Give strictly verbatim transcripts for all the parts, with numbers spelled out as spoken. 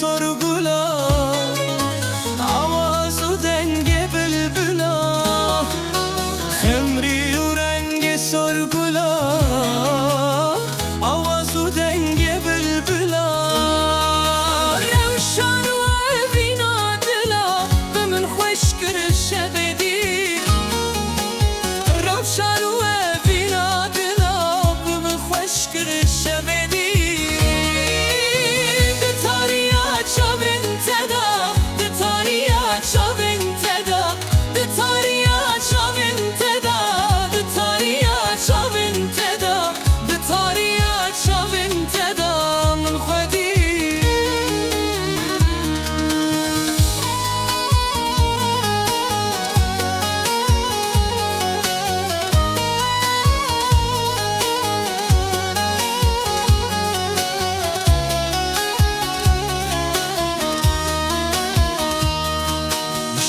Sorgula, awaz û dengê bilbila, xemrî û rengê sorgula, awaz û dengê bilbila. Rewşan û evîna dila, bi min xweş kir şevê dî. Rewşan û evîna dila, bi min xweş kir şevê dî. Di tariya çavên te de, di tariya çavên te de, di tariya çavên te de, di tariya çavên te de, di tariya çavên te de min xwedî.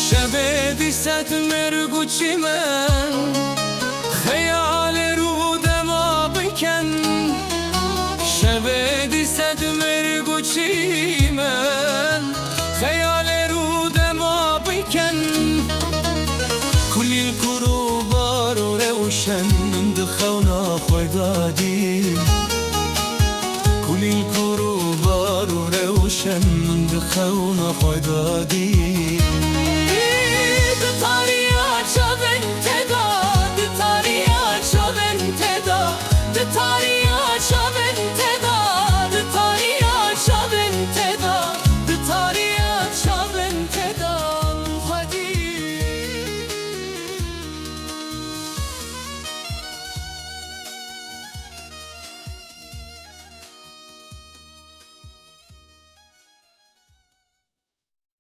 Şevê dî sed mêrg û çîmen, xeyalê rû dema biken. Şevê dî sed mêrg û çîmen, xeyalê rû dema biken. Kulîlk û rûbar û rewşen, min di xewna xwe de dî. Kulîlk û rûbar û rewşen, min di xewna xwe de dî. Di tariya çavên te